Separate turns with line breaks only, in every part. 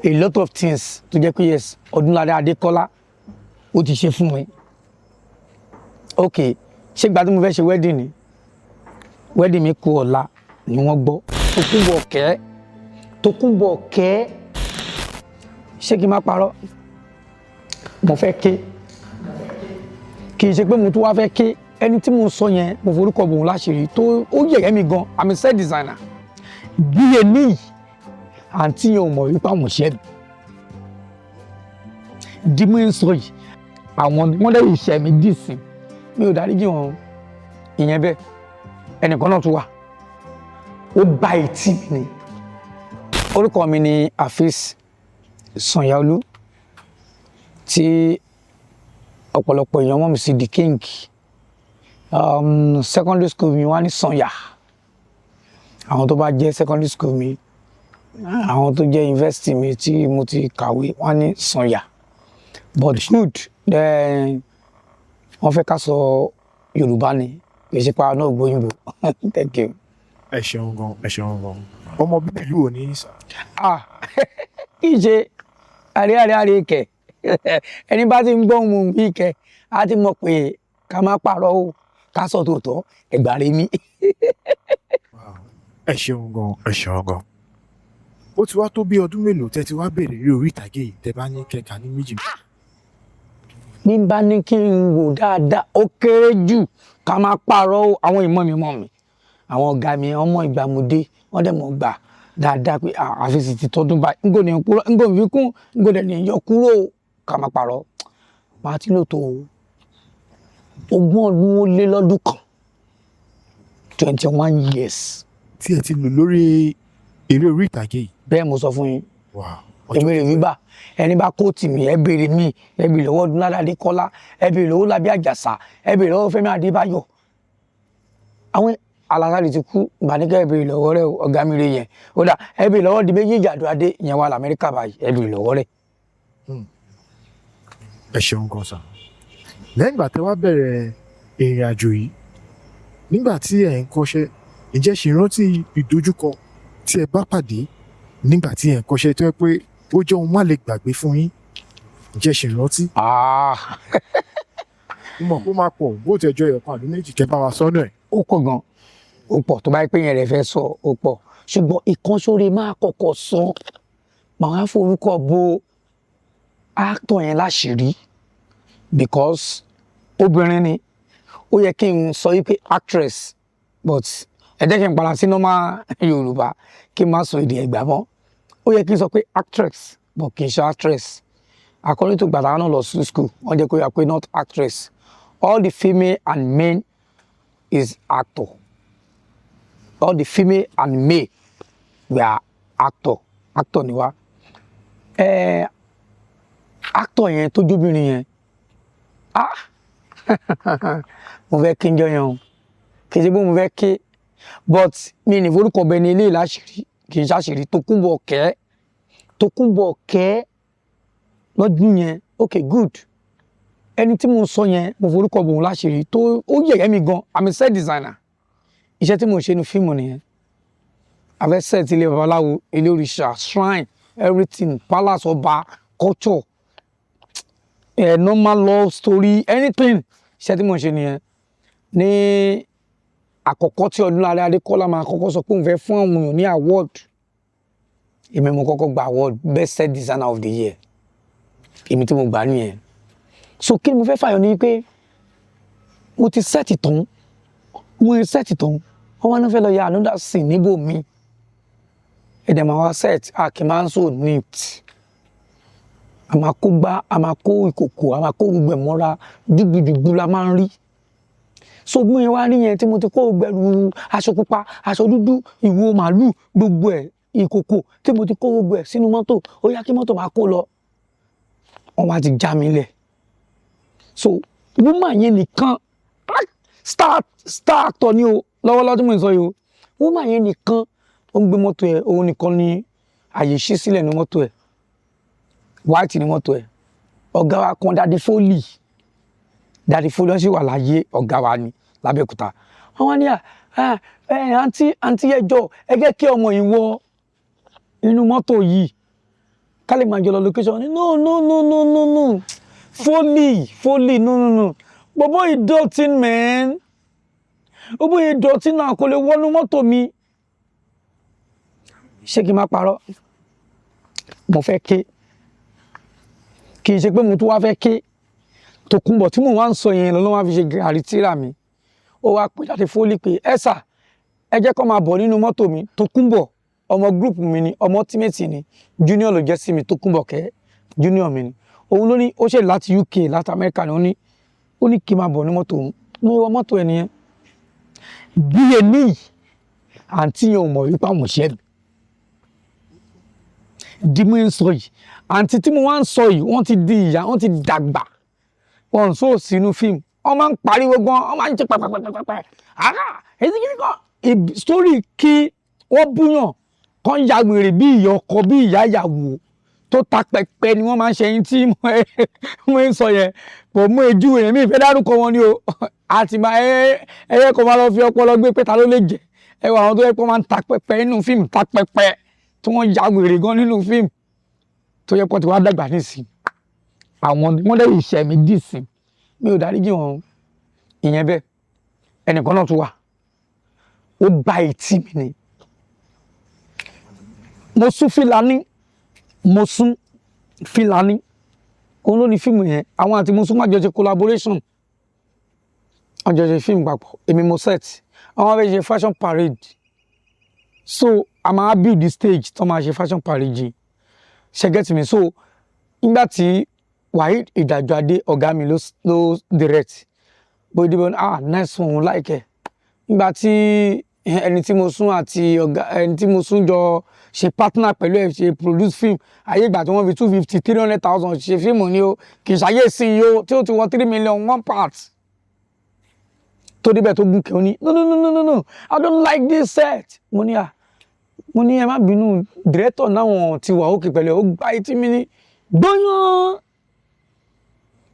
A lot of things tó jẹ́ pé, yes, Ọdúnládé Adékọ́lá ó ti ṣe fún mi. Ok, ṣé ìgbà tí mo fẹ́ ṣe wedding ni, wedding mi kú ọ̀la ni wọ́n gbọ́. Tókunbọ̀ kẹ́, Tókunbọ̀ kẹ́, ṣé kí n má parọ́, mo fẹ́ ké. Kì í ṣe pé mo tún wá fẹ́ ké. Ẹni tí mo sọ yẹn, mo forúkọ bòun láṣìírí, tó ó yẹ̀yẹ́ mi gan. I'm a set designer. Bí ẹni àǹtí yẹn ò mọ̀ wípé àwọn òṣìṣẹ́ mi di mú ń sọ yìí, àwọn wọ́n lè ṣẹ̀ mí dìsìn, mi ò dáríjì wọn. Ìyẹn bẹ́ẹ̀. Ẹnìkan náà tún wà, ó bá etí mi ni. Orúkọ mi ni Afeez Sanyaolu, tí ọ̀pọ̀lọpọ̀ èèyàn mọ̀ mí sí The King. Secondary school mi wá ní Sanya. Àwọn tó bá jẹ́ secondary school mi, àwọn tó jẹ́ university mi tí mo ti kàwé, wọ́n ní Sanya. But good, then wọ́n fẹ́ ká sọ Yorùbá ni, kì í ṣe pa náà gbóyìnbó. Thank you.
Ẹ ṣeun gan, ẹ ṣeun gan. Ọmọ bíbí ìlú wo ní sà?
Ah, kì í ṣe àrí àrí àrí kẹ. Ẹni bá ti ń gbọ́ ohun wí kẹ, á ti mọ̀ pé ká má parọ́ o, ká sọ tòótọ́, ẹ̀gbà rẹ mi.
Ẹ ṣeun gan, ẹ ṣeun gan. Ó ti wá tó bí ọdún mélòó tẹ́ ti wá bẹ̀rẹ̀ eré orí ìtàgé yìí, tẹ́ bá ní kẹka ní méjì?
Ní bá ní kí n wò dáadáa, ó kéré jù, ká má parọ́ o, àwọn ìmọ̀ mi mọ̀ mi, àwọn ọ̀gá mi, ọmọ ìgbàmọdé, wọ́n dẹ̀ mọ̀ gbà dáadáa pé àfẹsì ti tọdún báyìí. N kò ní kúrò, n kò fi kún, n kò dẹ̀ ní yọ kúrò. Ká má parọ́, màá ti lò tó 20 ọdún ó lé lọ́dún kan, 21 years.
Tí ẹ ti lò lórí eré orí ìtàgé yìí?
Bẹ́ẹ̀ mo sọ fún yín.
Wow.
Èmi rè wíbà, ẹni bá kóòtù mi, ẹ béèrè mi, ẹ béèrè lọ́wọ́ Ọdúnládé Adékọ́lá, ẹ béèrè lọ́wọ́ Lábí Àjàsà, ẹ béèrè lọ́wọ́ Fẹ́mi Adébáyọ̀. Àwọn alásàlì ti kú ìbánikẹ́, ẹ béèrè lọ́wọ́ rẹ̀. Ọ̀gá mi rè yẹn. Ó dà, ẹ béèrè lọ́wọ́ di méjèèjì, Àdó-Adé ìyẹn wà l'Amẹ́ríkà báyìí, ẹ béèrè lọ́wọ́ rẹ̀.
Ẹ ṣeun gan sà. Lẹ́yìn ìgbà tẹ́ wá bẹ̀rẹ̀ ìrìn àjò yìí, nígbà tí ẹ̀ ń kọ́ṣẹ́, ǹjẹ́ ṣì rántí ìdojúkọ tí ẹ bá pàdé nígbà tí ẹ̀ ń kọ́ṣẹ́ tó yẹ pé ó jẹ́ ohun má lè gbàgbé fún yín? Ǹjẹ́ ṣì rántí?
Ah.
Mo mọ̀ kó máa pọ̀, bó ti ẹjọ́ ẹ̀yọ̀kan àbí méjì, kẹ́ bá wa sọ́nà ẹ̀.
Ó pọ̀ gan, ó pọ̀. Tó bá yẹ pé yẹn rẹ̀ fẹ́ sọ, ó pọ̀, ṣùgbọ́n ìkànṣóre máa kọ́kọ́ sọ, màá forúkọ bo actor yẹn láṣìírí because obìnrin ni. Ó yẹ kí n sọ yí pé actress, but ẹ jẹ́ kí n padà sí normal Yorùbá, kí n má sọ èdè Ẹ̀gbá mọ́. Ó yẹ kí n sọ pé actress, but kì í ṣe actress. According to gbàtà náà lọ sí school, wọ́n jẹ́ kó yà pé not actress. All the female and men is actor. All the female and male, we are actor. Actor ni wá. Actor yẹn tó jóbìnrin yẹn, ah, mo fẹ́ kí n jọ yẹn o. Kì í ṣe pé mo fẹ́ ké, but mi ní forúkọ bẹ ní ilé ìláṣìírí, kì í ṣàṣírí. Tókunbọ̀ kẹ́, Tókunbọ̀ kẹ́ lọ́dún yẹn. Ok, good. Ẹni tí mo sọ yẹn, mo forúkọ bòun láṣìírí, tó ó yẹ̀yẹ́ mi gan. I'm a set designer. Iṣẹ́ tí mo ṣe ní fíìmù nìyẹn. A fẹ́ set ilé babaláwo, ilé òrìṣà, shrine, everything, palace ọba, culture, normal love story, anything. Iṣẹ́ tí mo ṣe nìyẹn. Ní àkọ́kọ́ tí Ọdúnládé Adékọ́lá máa kọ́kọ́ sọ pé òun fẹ́ fún àwọn èèyàn ní award, èmi mo kọ́kọ́ gba award best set designer of the year. Èmi tí mo gbà nìyẹn. So kí ni mo fẹ́ fàyọ ni pé mo ti set tán, mo ti set tán, wọ́n wá náà fẹ́ lọ ya another scene níbò mi. Ẹ̀dẹ̀ máa wá set, a kì í máa ń so neat. A máa kó gbá, a máa kó ìkòkò, a máa kó gbogbo ẹ̀ mọ́ra, dúgbùdùgbù la máa ń rí. So bí mo yẹn wá rí yẹn tí mo ti kó gbẹrù, aṣọ pupa, aṣọ dúdú, ìwo màálù, gbogbo ẹ̀, ìkòkò, tí mo ti kó gbogbo ẹ̀ sínú mọ́tò, ó yá, kí mọ́tò máa kó lọ, wọ́n wá ti já mi lẹ̀. So woman yẹn nìkan, star actor ni o lọ́wọ́lọ́wọ́ tí mo ń sọ yìí o. Woman yẹn nìkan ó ń gbé mọ́tò ẹ̀, òun nìkan ni àyè ṣí sílẹ̀ ní mọ́tò ẹ̀. White ní mọ́tò ẹ̀. Ọ̀gá wa kan, Daddy Foley, Daddy Foley, wọ́n sì wà láyé, ọ̀gá wa ni l'Abẹ́òkúta. Wọ́n wá ní, à ẹ àǹtí, àǹtí, ẹ jọ̀ọ́, ẹ jẹ́ kí ọmọ yìí wọ inú mọ́tò yìí. Ká lè máa jọ lọ location. No, no, no, no, no, no, Foley, Foley, no, no, no, bọ̀bọ̀ ìdọ̀tí man, bọ̀bọ̀ ìdọ̀tí náà kò lè wọnú mọ́tò mi. Ṣé kí n má parọ́, mo fẹ́ ké. Kì í ṣe pé mo tún wá fẹ́ ké. Tòkunbọ̀ tí mò ń wá ń sọ yẹn lọ́wọ́ wá fi ṣe gàrí tíra mi. Ó wá pè jáde Foley pé, "Ẹ sà, ẹ jẹ́ kó máa bọ̀ nínú mọ́tò mi." Tòkunbọ̀ ọmọ group mi ni, ọmọ teammate ni, junior ló jẹ́ sí mi. Tòkunbọ̀ kẹ́ junior mi ni. Òun ló ní ó ṣe láti UK, láti America ni. Ó ní kí n máa bọ̀ ní mọ́tò òun. Mo wọ mọ́tò ẹ̀ nìyẹn. Bí èmi àǹtí yẹn ò mọ̀ wípé àwọn òṣìṣẹ́ mi di mo ń sọ yìí. Àǹtí tí mo wá ń sọ yìí, wọ́n ti di ìyá, wọ́n ti dàgbà, wọ́n ń sọ sínú fíìmù, wọ́n máa ń pariwo gan, wọ́n máa ń ṣe pàpàpàpàpà àrà èyí kìíní kan story kí wọ́n búyàn kán ya wèrè bí ìyá ọkọ, bí ìyá ìyàwó tó ta pẹpẹ ni wọ́n máa ń ṣe yín tí mo ń sọ yẹn. Kò mú ojú rẹ̀, mi ìfẹ́ dárúkọ wọn ni o. Àti máa ẹyẹ kò máa lọ fi ọpọlọ gbé pé ta ló lè jẹ. Ẹ wọ àwọn tó yẹ pé wọ́n máa ń ta pẹpẹ nínú fíìmù, ta pẹpẹ tí wọ́n ya wèrè gan nínú fíìmù, tó yẹ kó ti wá dàgbà nísìn. Àwọn wọ́n dẹ̀ ìṣẹ̀ mi dìsìn, mi ò dáríjì wọn. Ìyẹn bẹ́ẹ̀. Ẹnìkan náà tún wà, ó gba etí mi ni. Mo sún Fílàní, mo sún Fílàní, òun ló ní fíìmù yẹn. Àwọn àti mo sún wọ́n jọ ṣe collaboration, wọ́n jọ ṣe fíìmù papọ̀. Èmi mo set. Àwọn fẹ́ ṣe fashion parade, so a máa build the stage tó máa ṣe fashion parade yìí. Ṣe get me? So nígbà tí Waheed Ìdàjọ́ ọ̀gá mi ló direct, bó dìbò, "Ah, nice one, like ẹ." Nígbà tí ẹni tí mo sún àti ọ̀gá ẹni tí mo sún jọ ṣe partner pẹ̀lú ẹ̀ ṣe produce film, ayé ìgbà tí wọ́n fi 250, 300,000 ṣe fíìmù ni o, kì í ṣàyè sí i o, tí ó ti wọ 3 million one part, tó débẹ̀ tó gùn kẹ́, ó ní, "No, no, no, no, no, no, I don't like this set." Mo ní, "À," mo ní, "ẹ má bínú, director náà ti wà òkè pẹ̀lú ẹ̀." Ó gbá etí mi ní gbóyán.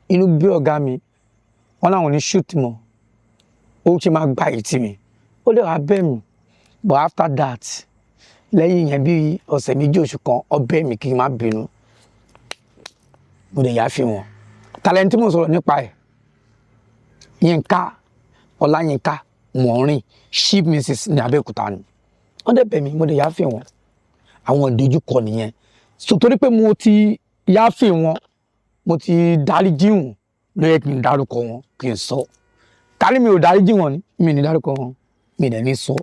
Inú bí ọ̀gá mi, wọn làwọn ní shoot mọ́. Ó ṣe máa gba etí mi, ó lè wá bẹ̀ mí. But after that, lẹ́yìn yẹn, bí ọ̀sẹ̀ 2, oṣù kan, ó bẹ̀ mí kí n má bínú. Mo lè yá fi wọn. Talent tí mo sọ̀rọ̀ nípa ẹ̀, Yínká Ọláyínká Mọ̀ọ́rìn, Chief Mrs ní Abẹ́òkúta ni. Wọ́n dẹ̀ bẹ̀ mí, mo lè yá fi wọn. Àwọn ìdojúkọ nìyẹn. So torí pé mo ti yáfì wọn, mo ti dáríjì wọn, ló yẹ kí n dárúkọ wọn, kí n sọ. Kárí mi ò dáríjì wọn ni, mi ní dárúkọ wọn, mi dẹ̀ ní sọ.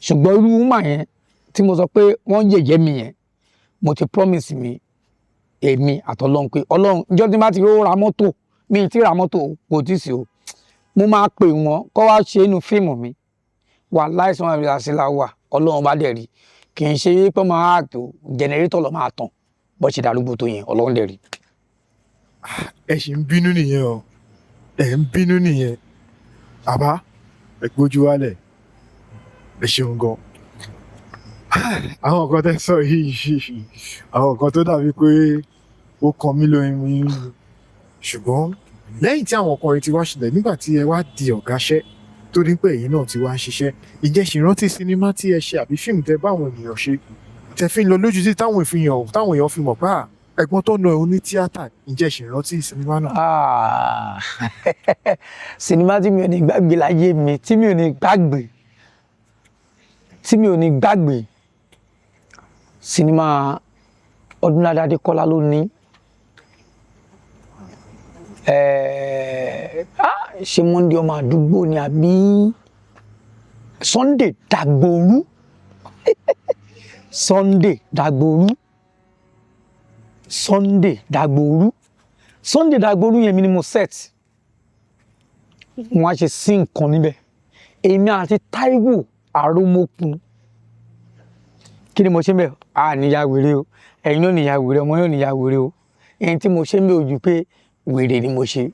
Ṣùgbọ́n irú woman yẹn tí mo sọ pé wọ́n yẹ̀yẹ́ mi yẹn, mo ti promise mi, èmi àtọlọ́run, pé Ọlọ́run, ìjọ́ tí n bá ti rówó ra mọ́tò, mi ì tí ra mọ́tò, kò tí ì sí o, mo máa pè wọ́n kó wá ṣe inú fíìmù mi. Wà láìsàn àbí àṣìlá wà, Ọlọ́run bá dẹ̀ rí. Kì í ṣe pé máa tó generator lọ máa tàn bó ṣe darúgbó tó yẹn. Ọlọ́run dẹ̀ rí.
Ẹ ṣì ń bínú nìyẹn o, ẹ ń bínú nìyẹn. Àbá ẹ gbójú wálẹ̀. Ẹ ṣeun gan. Àwọn nǹkan tẹ́ sọ yìí, àwọn nǹkan tó dàbí pé ó kan mí lóyún mi, ṣùgbọ́n lẹ́yìn tí àwọn ọkùnrin ti wá ṣẹlẹ̀, nígbà tí ẹ wá di ọ̀gáṣẹ́, tó ní pé ẹ̀yin náà ti wá ń ṣiṣẹ́, ǹjẹ́ ṣì rántí sinimá tí ẹ ṣe àbí fíìmù tẹ bá àwọn ènìyàn ṣe, tẹ fi ń lọ lójú sí táwọn ìfihàn, táwọn èèyàn fi mọ̀ pé à ẹ̀gbọ́n tó ń lọ òun ní tíátà? Ǹjẹ́ ṣì rántí sinimá náà?
Ah, sinimá tí mi ò ní gbàgbé láyé mi, tí mi ò ní gbàgbé, tí mi ò ní gbàgbé, sinimá Ọdúnládé Adékọ́lá ló ní. Ṣé Monday ọmọ àdúgbò ni àbí Sunday Dàgbòrú? Sunday Dàgbòrú, Sunday Dàgbòrú, Sunday Dàgbòrú yẹn mi ni mo set. Wọ́n á ṣe sí nǹkan níbẹ̀, èmi àti Táíwò Àròmọkùn. Kí ni mo ṣe ń bẹ̀? A níyà wèrè o, ẹ̀yin náà níyà wèrè, ọmọ náà níyà wèrè o. Ẹni tí mo ṣe ń bẹ̀ ojú pé wèrè ni mo ṣe.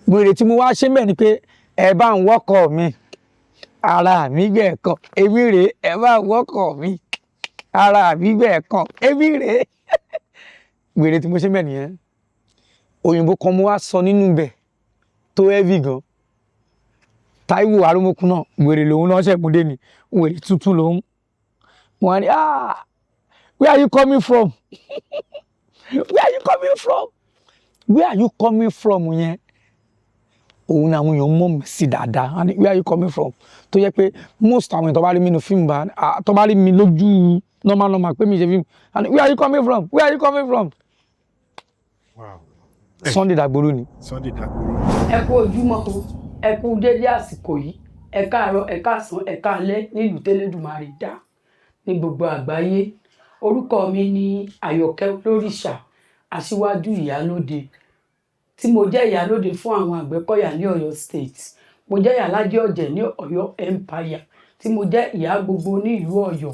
Wèrè tí mo wá ṣe ń bẹ̀ ni pé ẹ bá ń wọ́kọ̀ mi, ara mi gbẹ̀ kan, èmi rèé. Ẹ bá ń wọ́kọ̀ mi, ara mi gbẹ̀ kan, èmi rèé. Wèrè tí mo ṣe ń bẹ̀ nìyẹn. Òyìnbó kan mo wá sọ nínú bẹ̀ tó heavy gan. Táíwò Àròmọkùn náà, wèrè lòun náà ṣẹ̀múdé ni, wèrè tuntun lòun. Wọ́n á ní, "Ah, Where are you coming from? Where are you coming from? Where are you coming from?" Yẹn òun ni àwọn èèyàn mọ̀ mí sí dáadáa. Wọ́n ní, "Where are you coming from?" Tó yẹ pé most àwọn èèyàn tó bá rí mi nínú fíìmù bá, tó bá rí mi lójú normal normal pé mi ṣe fíìmù, wọ́n ní, "Where are you coming from? Where are you coming from?"
Wow.
Sunday Dagboru ni.
Sunday Dagboru.
Ẹ kú ojúmọ́ o, ẹ kú dédé àsìkò yìí, ẹ káàárọ̀, ẹ káàsán, ẹ káalẹ́ nílùú tẹ́lẹ̀dùmarè dá ní gbogbo àgbáyé. Orúkọ mi ní Àyọ̀kẹ́ Olórìṣà, aṣíwájú ìyálóde, tí mo jẹ́ ìyálóde fún àwọn Àgbẹ̀kọ̀yà ní Ọ̀yọ́ State. Mo jẹ́ ìyálájé ọ̀jẹ̀ ní Ọ̀yọ́ Empire, tí mo jẹ́ ìyá gbogbo ní ìlú Ọ̀yọ́.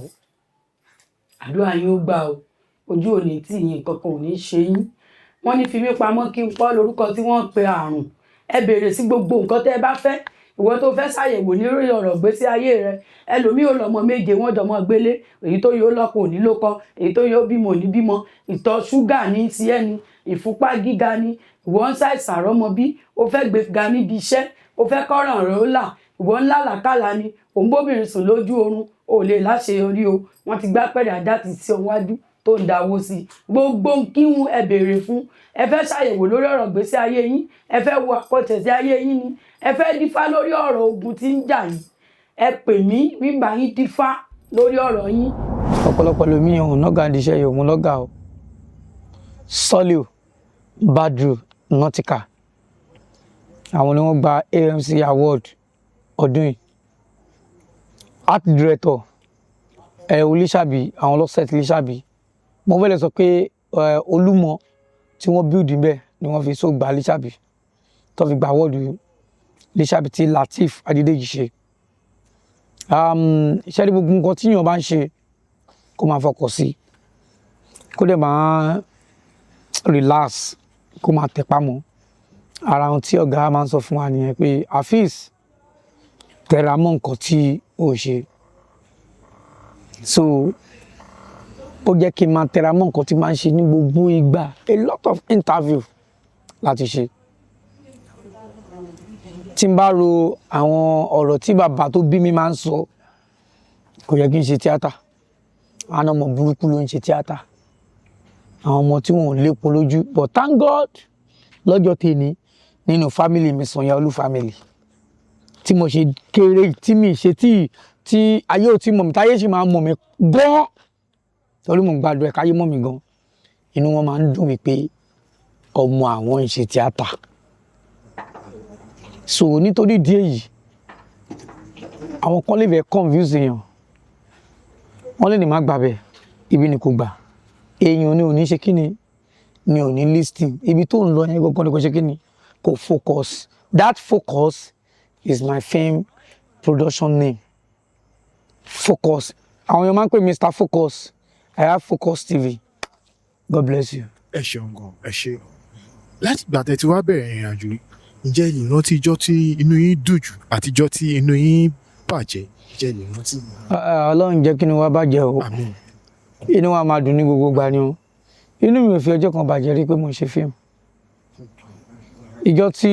Àdúrà yín ó gbà o, ojú ò ní tì yín, nǹkan kan ò ní ṣe yín. Wọ́n ní fi mí pamọ́ kí n pọ́ lórúkọ tí wọ́n ń pe àrùn. Ẹ béèrè sí gbogbo nǹkan tẹ́ ẹ bá fẹ́. Ìwọ tó fẹ́ ṣàyẹ̀wò lórí ọ̀rọ̀ ìgbésí ayé rẹ, ẹlòmíì ò lọ́mọ méje, wọ́n jọmọ gbélé, èyí tó yóò lọ́kọ ò ní ló kọ, èyí tó yóò bímọ ò ní bímọ. Ìtọ̀ ṣúgà ní tiẹ̀ ni, ìfúnpá gíga ni, ìwọ ń ṣàìsàn rọ́mọ bí, o fẹ́ gbéga níbi iṣẹ́, o fẹ́ kọ́ràn rẹ ó là, ìwọ ń lálàkàlà ni, òun bóbìnrin sùn lójú oorun, o lè láṣeyọrí o, wọ́n ti gbá pẹ̀rẹ̀ ajá ti sí ọ wájú tó ń dáwó sí i. Gbogbo kíhun ẹ béèrè fún. Ẹ fẹ́ ṣàyẹ̀wò lórí ọ̀rọ̀ ìgbésí ayé yín, ẹ fẹ́ wo àkọsẹ̀sí ayé yín ni, ẹ fẹ́ dífá lórí ọ̀rọ̀ ogun tí ń jà yín, ẹ pè mí, wíńbà yín dífá lórí ọ̀rọ̀ yín.
Ọ̀pọ̀lọpọ̀ lomi òun lọ́gà ní iṣẹ́ yìí, òun lọ́gà o. Soliu Badru Nautica, àwọn ni wọ́n gba AMC Award ọdún yìí. Art director ẹ̀ Olíṣàbí, àwọn ló set Líṣàbí. Mo fẹ́ lè sọ pé ẹ Olúmọ tí wọ́n build níbẹ̀ ni wọ́n fi so gba Líṣàbí, tó fi gba award Líṣàbí tí Lateef Adédèjì ṣe. Iṣẹ́ ní gbogbo nǹkan tí èèyàn bá ń ṣe, kó máa fọkàn sí, kó dẹ̀ máa relax, kó máa tẹpá mọ́. Ara ohun tí ọ̀gá máa ń sọ fún wa nìyẹn pé, "Afeez, tẹra mọ́ nǹkan tí ò ń ṣe." So ó jẹ́ kí n máa tẹra mọ́ nǹkan tí máa ń ṣe ní gbogbo ìgbà. A lot of interview láti ṣe. Tí n bá ro àwọn ọ̀rọ̀ tí bàbá tó bí mi máa ń sọ, kò yẹ kí n ṣe tíátà. Àwọn ọmọ burúkú ló ń ṣe tíátà, àwọn ọmọ tí wọn ò lépo lójú. But thank God, lọ́jọ́ tèmi, nínú family mi, Sanyaolu family, tí mo ṣe kéré, tí mi ṣe tí ayé ò tí mọ̀ mi, táyé sì máa mọ̀ mí gan, torí mo ń gbàdúrà káyé mọ̀ mí gan, inú wọn máa ń dùn mí pé ọmọ àwọn ń ṣe tíátà. So nítorí ìdí èyí, àwọn kan lè fẹ́ confuse èèyàn, wọ́n lè ní má gbà bẹ́ẹ̀, ibi ni kò gbà. Èèyàn ni ò ní ṣe kíni, ni ò ní listen. Ibi tó ń lọ yẹn gangan ni kò ṣe kíni, kò focus. That focus is my film production name, Focus. Àwọn èèyàn máa ń pè Mr Focus. I have Focus TV. God bless you.
Ẹ ṣeun gan, ẹ ṣe. Láti ìgbà tẹ́ ti wá bẹ̀rẹ̀ ìrìn àjò yìí, ǹjẹ́ ẹ lè rántí ijọ́ tí inú yín dùn jù àti ijọ́ tí inú yín bàjẹ́? Ǹjẹ́ ẹ lè rántí?
Ọlọ́run jẹ́ kí inú wa bàjẹ́ o.
Àmín.
Inú wa máa dùn ní gbogbo ìgbà ni o. Inú mi ò fi ọjọ́ kan bàjẹ́ rí pé mo ń ṣe fíìmù. Ìjọ tí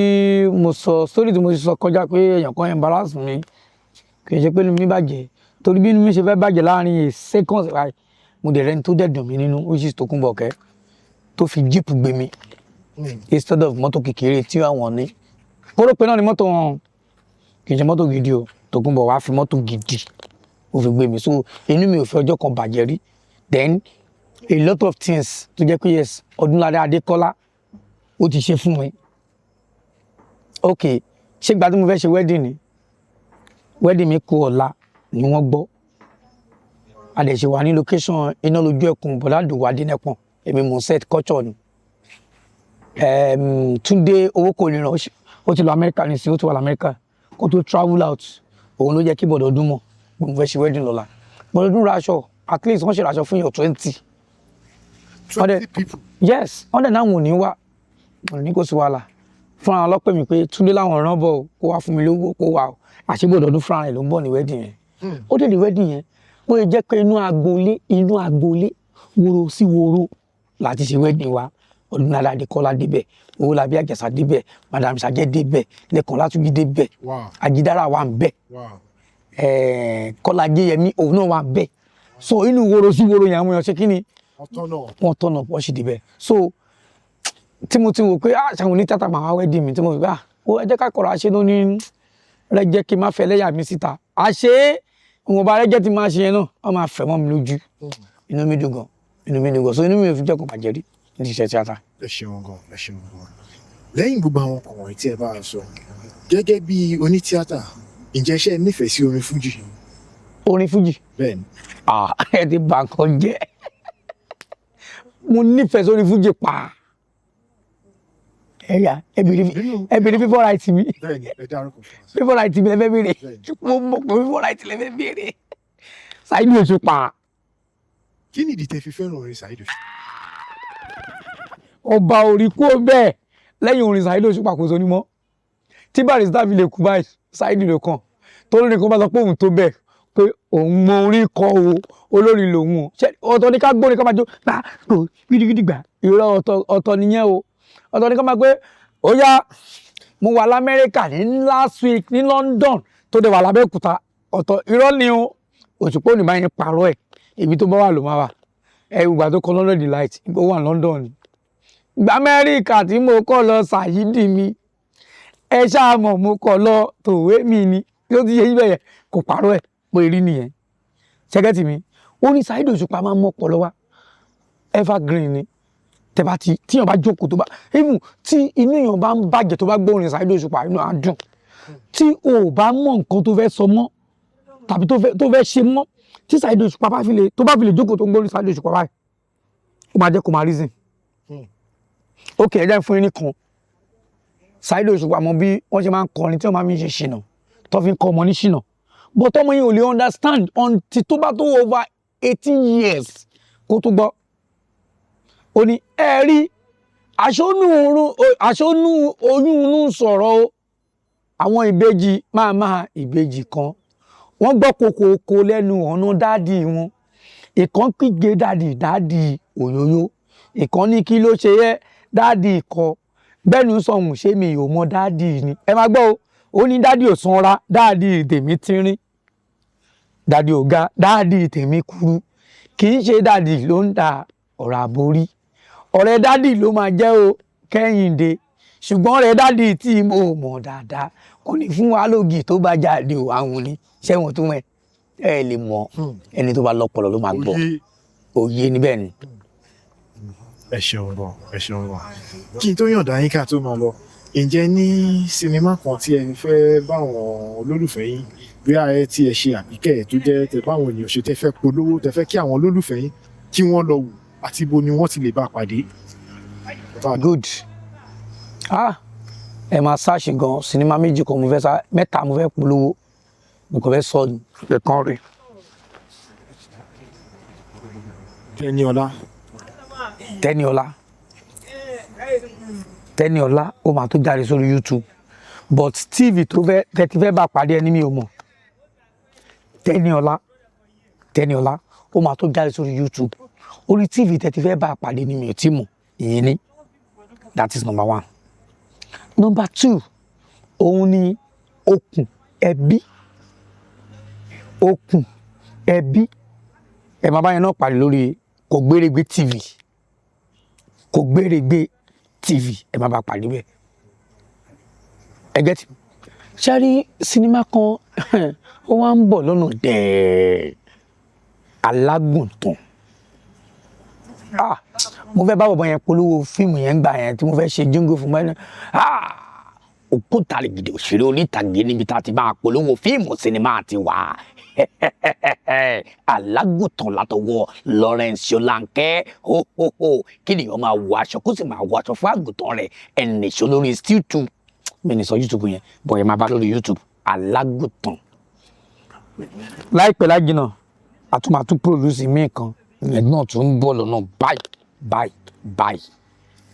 mo sọ story tí mo ti sọ kọjá pé èèyàn kan embarrass mi, kì í ṣe pé inú mi bàjẹ́, torí bí inú mi ṣe fẹ́ bàjẹ́, láàrin a seconds báyìí, mo dẹ̀ rẹ́ni tó dẹ̀ dùn mí nínú, which is Tókunbọ̀ Ọ̀kẹ́, tó fi jeep gbé mi instead of mọ́tò kékeré tí àwọn ní. Kórópè náà ni mọ́tò wọn, kì í ṣe mọ́tò gidi o. Tókunbọ̀ wá fi mọ́tò gidi, ó fi gbé mi. So inú mi ò fi ọjọ́ kan bàjẹ́ rí. Then a lot of things tó jẹ́ pé yes, Ọdúnládé Adékọ́lá ó ti ṣe fún mi. Ok, ṣé gba tí mo fẹ́ ṣe wedding ni, wedding mi kú ọ̀la ni wọ́n gbọ́. A dẹ̀ ṣe wà ní location iná lójú ẹkùn, bọ̀dá Àdòwò Adénẹ́pọ̀n, èmi mò ń set culture ni. Túndé owó kò ní ràn, ó ti lọ Amẹ́ríkà nísìnyí, ó ti wà lamẹ́ríkà kó tó travel out. Òun ló jẹ́ kí bọ̀dọ̀ ọdún mọ̀ pé mo fẹ́ ṣe wedding lọ́la. Bọ̀dọ̀ ọdún ra aṣọ, at least wọ́n ṣe ra aṣọ fún yàn 20.
20 people?
Yes. Wọ́n dẹ̀ náà wọ́n ò ní wá, wọ́n ní kò sí wàhálà. Fúnra wọn lọ́pẹ̀ mi pé Túndé láwọn rán bọ̀ o, kó wá fún mi lówó kó wá o. Àṣebọ̀dọ̀ ọdún fúnra rẹ̀ ló ń bọ̀ ní wedding yẹn. Ó dé ní wedding yẹn, bó ṣe jẹ́ pé inú agboolé, inú agboolé, woro sí woro láti ṣe wedding wa. Ọdúnládé Adékọ́lá débẹ̀, Owólabí Àjàsà débẹ̀, Madam Sajẹ débẹ̀, Lẹ́kàn Látúnjí débẹ̀, Ajídára wà ń bẹ̀, Kọ́lá Ajéyẹmí òun náà wà ń bẹ̀. So inú woro sí woro yẹn, àwọn èèyàn ṣe kí ni?
Wọ́n tọ́nà.
Wọ́n tọ̀nà, wọ́n sì débẹ̀. So tí mo ti wò pé, ah, ṣàwọn onítìátà máa wá wedding mi, tí mo fi pé, ah, ó ẹ jẹ́ ká kọ̀rọ̀ àṣẹ ló ní rẹ jẹ́ kí n má fẹ́ lẹ́yà mi síta, àṣé ìwọ̀nba rẹ jẹ́ ti máa ṣe yẹn náà, wọ́n máa fẹ́ mọ́ mi lójú. Inú mi dùn gan, inú mi dùn gan. So inú mi ò fi jẹ́ kó bàjẹ́ rí ní iṣẹ́ tíátà.
Ẹ ṣeun gan, ẹ ṣeun gan. Lẹ́yìn gbogbo àwọn ọkọ̀ wọ̀nyí tí ẹ bá a sọ, gẹ́gẹ́ bí onítíátà, ǹjẹ́ ṣé ẹ nífẹ̀ẹ́ sí orin fújì?
Orin fújì?
Bẹ́ẹ̀ ni.
Ah, ẹ ti bà nǹkan jẹ́. Mo nífẹ̀ẹ́ sórí fújì pa. Ẹ̀yà
Nínú
ẹ bèrè favourite mi.
Bẹ́ẹ̀ ni, ẹ dárúkọ fún wa.
Favourite mi lẹ fẹ́ bèrè.
Bẹ́ẹ̀ ni.
Mo mọ̀ pé favourite lẹ fẹ́ bèrè. Saheed Òṣùpá.
Kí nìdí tẹ́ fi fẹ́ràn orin Saheed Òṣùpá?
Ọba orí kú ó bẹ́ẹ̀, lẹ́yìn orin Saheed Òṣùpá kò sóní mọ́. Tí Barrister fi lè kú báyìí, Saheed ló kàn. Tó lórí kan bá sọ pé òun tó bẹ́ẹ̀, pé òun mọ orin kọ o, olórin lòun o. Ṣé ọ̀tọ̀ ní ká gbórin ká máa jó gbà gbò gidigidi gbà? Irọ́, ọ̀tọ̀ ọ̀tọ̀ nìyẹn o. Ọ̀tọ̀ ní ká máa gbé ó yá, mo wà lamẹ́ríkà ní last week ní London, tó dẹ̀ wà lábẹ́òkúta. Ọ̀tọ̀, irọ́ ni o. Òṣùpá ò ní máa ń parọ́ ẹ̀. Ibi tó bá wà ló máa wà. Ẹ ìgbà tó kọ London Delight, ó wà ní London ni. Ìgbà Amẹ́ríkà tí mo kọ́ lọ, Saheed mi, ẹ ṣáà mọ̀, mo kọ́ lọ tòwé mi ni. Tí ó ti yẹ yín bẹ́yẹn, kò parọ́ ẹ̀ pé rí nìyẹn. Ṣẹ́gẹ́tì mi, ó ní Saheed Òṣùpá máa ń mọ́ ọpọlọ wá. Evergreen ni. Tẹ bá ti tíyàn bá jókòó, tó bá even tí inú èèyàn bá ń bàjẹ́, tó bá gbọ́ orin Saheed Òṣùpá, inú á dùn. Tí o ò bá mọ̀ nǹkan tó fẹ́ sọ mọ́ tàbí tó fẹ́ ṣe mọ́, tí Saheed Òṣùpá bá fi lè tó bá fi lè jókòó tó ń gbọ́ orin Saheed Òṣùpá báyìí, ó máa jẹ́ kó máa reason. Ok, ẹ jẹ́ n fún yín ní kan. Saheed Òṣùpá mọ bí wọ́n ṣe máa ń kọrin tí wọ́n máa fi ń ṣe ṣìnà, tó fi ń kọ́ ọmọ ní ṣìnà, but ọmọ yẹn ò lè understand until tó bá tó over 18 years kó tó gbọ́. Ó ní ẹ rí aṣọ́nù oyún inú sọ̀rọ̀ o. Àwọn ìbejì máa máa ìbejì kan, wọ́n gbọ́ kokoko lẹ́nu ọ̀nà daddy wọn. Ìkan kígbe, "Daddy, daddy òyòyò." Ìkan ní, "Kí ló ṣe yẹ daddy?" Kọ gbẹ́nu sọ̀hún, ṣé mi ò mọ daddy ni? Ẹ máa gbọ́ o. Ó ní daddy ò sanra, daddy tèmi tínrín. Daddy ò ga, daddy tèmi kúrú. Kì í ṣe daddy ló ń da ọ̀rọ̀ àborí. Ọ̀rẹ́ daddy ló máa jẹ́ o, Kẹ́hìndé. Ṣùgbọ́n ọ̀rẹ́ daddy tí mo mọ̀ dáadáa kò ní fún wa lógì tó bá jáde o. Àwọn ni ṣẹ́wọ̀n tó mọ̀ ẹ lè mọ̀. Ẹni tó bá lọ́pọlọ ló máa gbọ́.
Òye.
Òye níbẹ̀ ni.
Ẹ ṣeun gan, ẹ ṣeun gan. Kí n tó yọ̀ǹda yín ká tó máa lọ, ǹjẹ́ ní sinimá kan tí ẹ fẹ́ báwọn olólùfẹ́ yín, bí ẹ tí ẹ ṣe àbíkẹ́ tó jẹ́ tẹ báwọn ènìyàn ṣe, tẹ fẹ́ polówó, tẹ fẹ́ kí àwọn olólùfẹ́ yín kí wọ́n lọ wò, àti ibo ni wọ́n ti lè bá pàdé?
Good. Ah, ẹ máa ṣáàṣì gan. Sinimá méjì kan mo fẹ́ sá, mẹ́ta mo fẹ́ polówó, mo kàn fẹ́ sọ ẹ̀kan rẹ̀.
Tẹniọlá.
Tẹ́niọlá, Tẹ́niọlá, ó máa tó jáde sórí YouTube, but TV tó fẹ́ tẹ́tí fẹ́ bá pàdé ẹni mi ò mọ̀. Tẹ́niọlá, Tẹ́niọlá, ó máa tó jáde sórí YouTube. Orí TV tẹ́tí fẹ́ bá pàdé ni mi ò tí mọ̀. Ìyẹn ni, that is number one. Number two, òun ni Okùn Ẹbí. Okùn Ẹbí, ẹ máa bá yẹn náà pàdé lórí Kògbérègbé TV. Kògbérègbé TV, ẹ máa bá pàdé bẹ́ẹ̀. Ẹ gẹ́tì ṣe rí sinimá kan, ó wá ń bọ̀ lọ́nà dẹ̀ẹ́, Alágùntàn. Ah, mo fẹ́ bá bọ̀bọ̀ yẹn polówó fíìmù yẹn gbà yẹn tí mo fẹ́ ṣe jingle fún mẹ́rin. Ah, ògbóǹtarìgì òṣèré onítàgé níbi tá a ti máa polówó fíìmù sinimá ti wà, Alágùntàn látọwọ́ Lawrence Ṣọlánkẹ́. Hóhóhó, kí nìyẹn máa wọ aṣọ, kó sì máa wọ aṣọ fún àgùntàn rẹ̀. Ẹnì ṣó lórí YouTube mi ní sọ YouTube yẹn bọ̀, yẹn máa bá lórí YouTube, Alágùntàn. Láìpẹ́ lájìnà, àtúmọ̀tún produce míì kan, ìyẹn náà tún ń bọ̀ lọ́nà báyìí báyìí báyìí.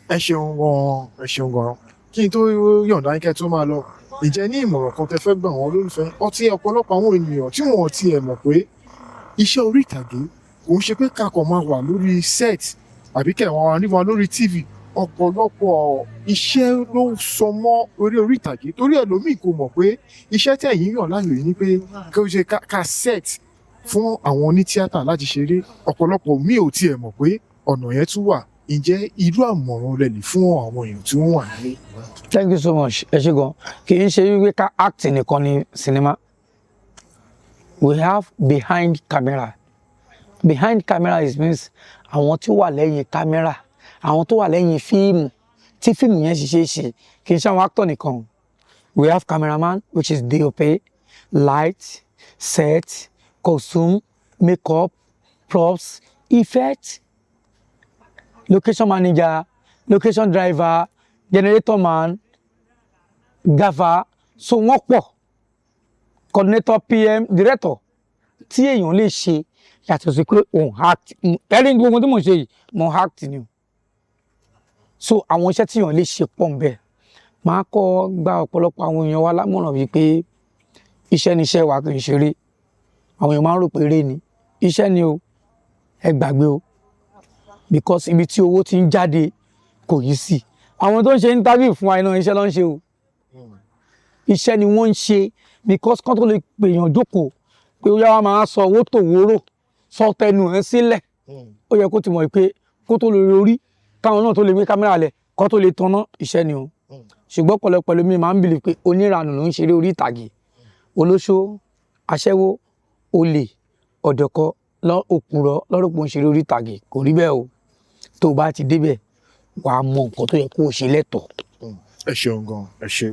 Ẹ ṣeun gan, ẹ ṣeun gan. Kí n tó yọ̀ǹda yín kẹ́ tó máa lọ, ǹjẹ́ ní ìmọ̀ràn kan tẹ́ fẹ́ gbà wọ́n olólùfẹ́ ọtí ọ̀pọ̀lọpọ̀ àwọn ènìyàn tí wọ́n ti ẹ̀ mọ̀ pé iṣẹ́ orí ìtàgé kò ń ṣe pé kakọ̀ máa wà lórí set àbí kẹwọn rí wọn lórí TV? Ọ̀pọ̀lọpọ̀ iṣẹ́ ló ń sọ mọ́ orí orí ìtàgé, torí ẹlòmíì kò mọ̀ pé iṣẹ́ tẹ̀yìn yàn láàyò yìí ni pé kí ó ṣe ká set Fún àwọn onítíátà láti ṣeré, ọ̀pọ̀lọpọ̀ míì ò tiẹ̀ mọ̀ pé ọ̀nà yẹn tún wà. Ǹjẹ́ irú àmọ̀ràn lẹ lè fún àwọn èèyàn tí wọ́n wà nílé?
Thank you so much. Ẹ ṣé gan. Kì í ṣe wípé ká act nìkan ni cinema. We have behind camera. Behind camera is means àwọn tí ó wà lẹ́yìn camera, àwọn tó wà lẹ́yìn fíìmù tí fíìmù yẹn ṣiṣẹ́ ṣe. Kì í ṣe àwọn actor nìkan. We have cameraman, which is DOP, light, set, costume, makeup, props, effect, location manager, location driver, generator man, gaffer. So wọ́n pọ̀, coordinator, PM, director, tí èèyàn lè ṣe yàtọ̀ sí pé òun act. Ẹ̀rí gbogbo tí mò ń ṣe yìí, mo act ni o. So àwọn iṣẹ́ tí èèyàn lè ṣe pọ̀ ń bẹ. Máa kọ́ gba ọ̀pọ̀lọpọ̀ àwọn èèyàn wa lámọ̀ràn wípé iṣẹ́ ni iṣẹ́ wa, kì í ṣeré. Àwọn èèyàn máa ń rò pé eré ni. Iṣẹ́ ni o, ẹ gbàgbé o, because ibi tí owó ti ń jáde kò yí sí. Àwọn tó ń ṣe interview fún wa iná, iṣẹ́ ló ń ṣe o. Iṣẹ́ ni wọ́n ń ṣe, because kán tó lè pèèyàn jókòó pé ó yá, wá máa sọ owó tòwórò, sọ tẹnu ẹ sílẹ̀, ó yẹ kó ti mọ̀ pé kó tó lè rí káwọn náà tó lè gbé kámẹ́rà lẹ̀, kó tó lè tanná, iṣẹ́ ni o. Ṣùgbọ́n ọ̀pọ̀lọpọ̀ ẹlòmíì máa ń believe pé oníranù ló ń ṣeré orí ìtàgé, olóṣó, aṣẹ́wó, olè, ọ̀dọ̀kọ, òpùrọ̀ lọ́rọ̀ pé ó ń ṣeré orí ìtàgé. Kò rí bẹ́ẹ̀ o. Tó o bá ti débẹ̀, wàá mọ nǹkan tó yẹ kó o ṣe lẹ́tọ̀ọ́.
Ẹ ṣeun gan, ẹ ṣe.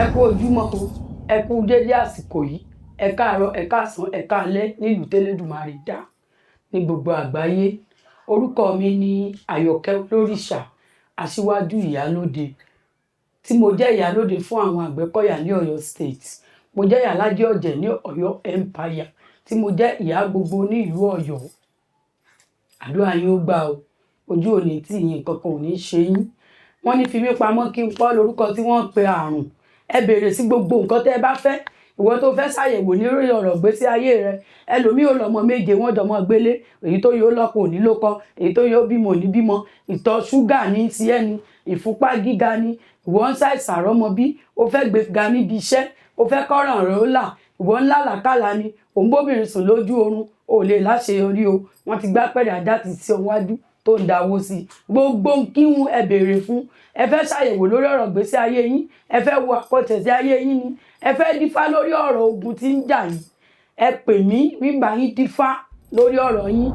Ẹ kú ojúmọ́ o, ẹ kú dédé àsìkò yìí, ẹ káàárọ̀, ẹ káàsán, ẹ káalẹ́ nílùú tẹ́lẹ̀dùmarè dá ní gbogbo àgbáyé. Orúkọ mi ni Àyọ̀kẹ́ Olórìṣà, aṣíwájú ìyálóde, tí mo jẹ́ ìyálóde fún àwọn Àgbẹ̀kọ̀yà ní Ọ̀yọ́ State. Mo jẹ́ ìyálájé ọ̀jẹ̀ ní Ọ̀yọ́ Empire, tí mo jẹ́ ìyá gbogbo ní ìlú Ọ̀yọ́. Àdúrà yín ó gbà o, ojú ò ní tì yín, nǹkan kan ò ní ṣe yín. Wọ́n ní fi mí pamọ́ kí n pọ́ lórúkọ tí wọ́n ń pe àrùn. Ẹ béèrè sí gbogbo nǹkan tẹ́ ẹ bá fẹ́. Ìwọ tó fẹ́ ṣàyẹ̀wò ní orí ọ̀rọ̀ ìgbésí ayé rẹ, ẹlòmíì ò lọ́mọ 7, wọ́n jọmọ gbélé. Èyí tó yóò lọ́kọ ò ní ló kọ, èyí tó yóò bímọ ò ní bímọ. Ìtọ̀ ṣúgà ní tiẹ̀ ni, ìfúnpá gíga ni, ìwọ ń ṣàìsàn àrọ́mọ bí, o fẹ́ gbé ga níbi iṣẹ́, o fẹ́ kọ́ràn rẹ ó là, ìwọ ń lálàkàlà ni, òun bóbìnrin sùn lójú oorun, o ò lè láṣeyọrí o, wọ́n ti gbá pẹ̀rẹ̀ ajá ti sí ọ wájú tó ń dáwó sí i. Gbogbo kíhun ẹ béèrè fún. Ẹ fẹ́ ṣàyẹ̀wò lórí ọ̀rọ̀ ìgbésí ayé yín, ẹ fẹ́ wo àkọsẹ̀sí ayé yín ni, ẹ fẹ́ dífá lórí ọ̀rọ̀ ogun tí ń jà yín, ẹ pè mí, wíńbà yín dífá lórí ọ̀rọ̀ yín.